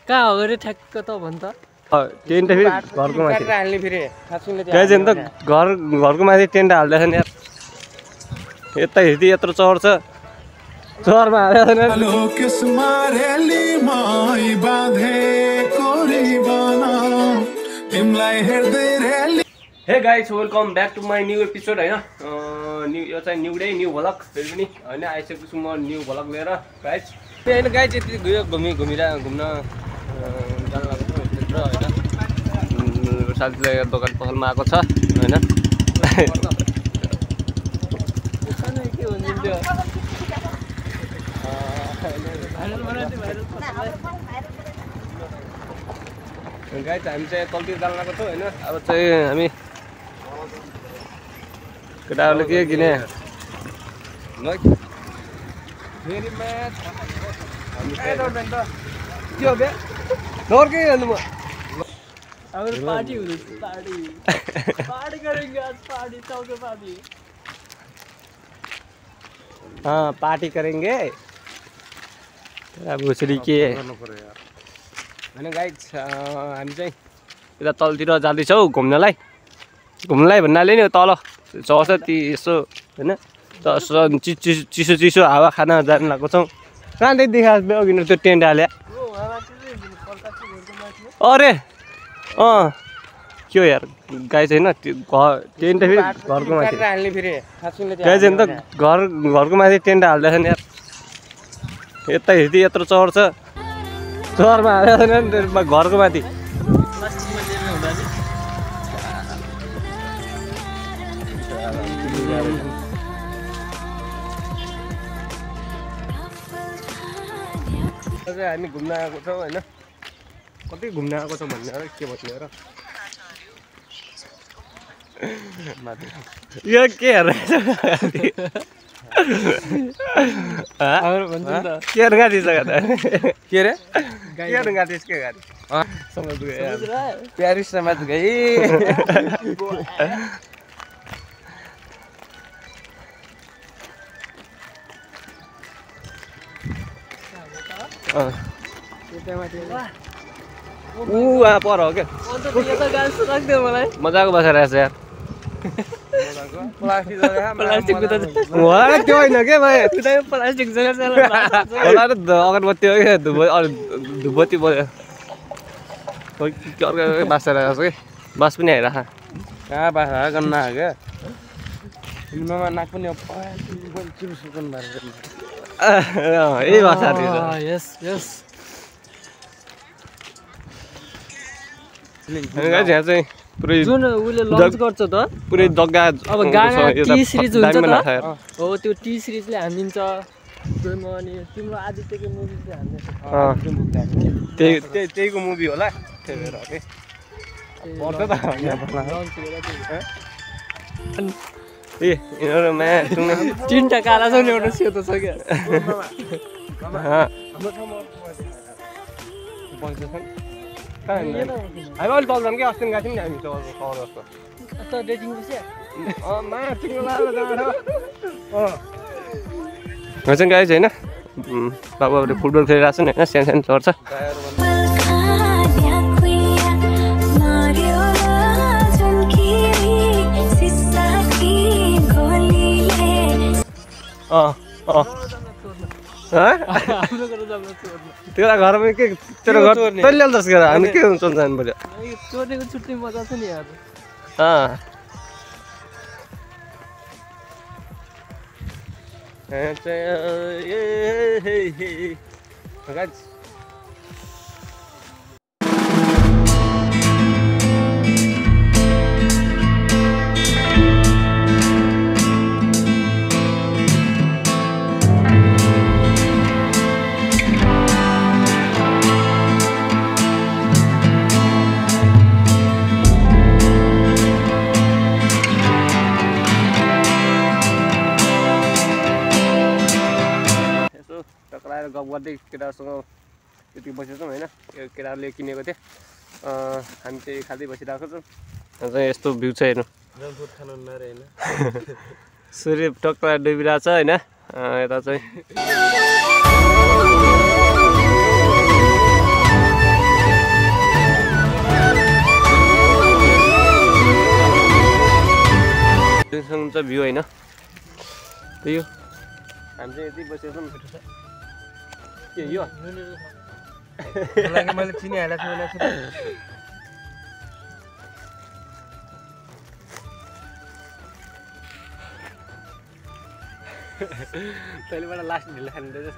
कहाँ हो रे ठ्याक्क त भन् त टेन्ट फेरि घरको माथि हाल्ने फेरि खासुले गाइज हेर्नु त घरको माथि टेन्ट हाल्दैछ नि यार यता हेर्दै यत्रो चहर छ चहरमा hey guys welcome back to my new episode होइन यो चाहिँ न्यू डे न्यू भ्लग फेरि पनि होइन आइसकेको छु म न्यू भ्लग लिएर गाइज होइन गाइज यति गयो घुम्न जानु लागेको छु त्यत्रो होइन साथीलाई दोकान पसलमा आएको छ होइन गाइज हामी चाहिँ तलतिर जानु लागेको छौँ होइन अब चाहिँ हामी केटाहरूले के किने के हो बे डर के हाल्नु म पार्टी हुँदैछ पार्टी करेंगे आज पार्टी चौको पार्टी हाँ पार्टी करेंगे भुसरी के होइन गाइज हामी चाहिँ यता तलतिर जाँदैछौँ घुम्नलाई भन्नाले नि तल चौछ ती यसो होइन चिसो चिसो हावा खान जानु लागेको छौँ कहाँदेखि देखाएको अघि त्यो टेन्ट हाले अरे के हो यार गाई छैन टेन्ट फेरि घरको माथि गाई छैन त घरको माथि टेन्ट हाल्दैछ नि यार यता हेर्दै यत्रो चहर छ चहरमा हालेको छैन नि घरको माथि हामी घुम्न आएको छौँ होइन कतै घुम्न आएको छौँ भन्ने र के भन्ने र यो के हेरेर के गाडी छ के रे के गाडी के गाडी समझ गए प्यारी समझ गई पर हो क्या मजाको बसेर आएछ यार त्यो होइन क्या प्लास्टिक अगरबत्ती हो क्या धुपबत्ती बस्यो अर्को बासेर आएको छ कि बास पनि आइरह कहाँ बाख्रा गर्न क्या फिल्ममा नाक पनि यही भाषा यस यस यहाँ चाहिँ पुरै जुन उसले लन्च गर्छ त पुरै जग्गा अब गाना टी सिरिज हुन्छ त हो त्यो टी सिरिजले हानिदिन्छ अनि तिम्रो आदित्यको मुभी चाहिँ हान्दैछ त्यहीको मुभी होला त्यही भएर के पर्छ त ए यिनीहरूमा तिनवटा काला छ नि एउटा सेतो छ क्या हामी अहिले चल्छौँ कि अस्ति गएको थियौँ नि हामी सहर जस्तो डेटिङ बस्यो चाहिँ गाई छैन बाबुले फुटबल खेलिरहेको छ नि होइन सानो सानो चढ्छ त्यो घरमा के तेरो घर तैँले ल्याउँदछ गरेर हामी के हुन्छ जानु पर्यो चोर्नेको छुट्टै मजा छ नि यार गफ गर्दै केटाहरूसँग यति बसेको छौँ होइन यो केटाहरूले किनेको थिएँ हामी चाहिँ खाँदै बसिरहेको छौँ चाहिँ यस्तो भ्यू छ हेर्नु सूर्य टक्क डुबिरहेको छ होइन यता चाहिँ होइन त्यही हो हामी चाहिँ यति बसेको छौँ के यो मैले चिनिहालेको छु तैँलेबाट लास्ट ढिलो खानु दिँदैछ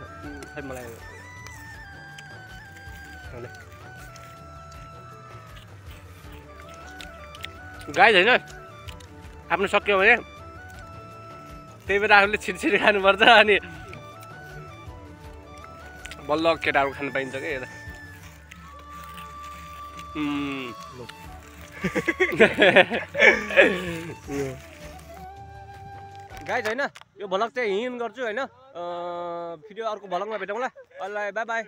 खै मलाई गाई होइन आफ्नो सक्यो भने त्यही भएर आफूले छिटछिटो खानुपर्छ अनि बल्ल केटाहरू खानु पाइन्छ क्या यता गाइज होइन यो भ्लग चाहिँ हिँड गर्छु होइन भिडियो अर्को भ्लगमा भेटौँला अहिले बाई बाई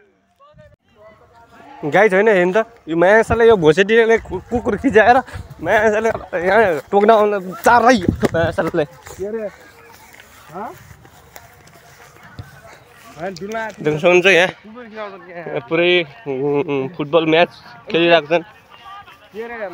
गाइज होइन हेर्नु त यो मायासाले यो भोसेटीले कुकुर खिचाएर मायासाले यहाँ टोक्न आउन चारै मायासाले देख्न सक्नुहुन्छ यहाँ पुरै फुटबल म्याच खेलिरहेको छन्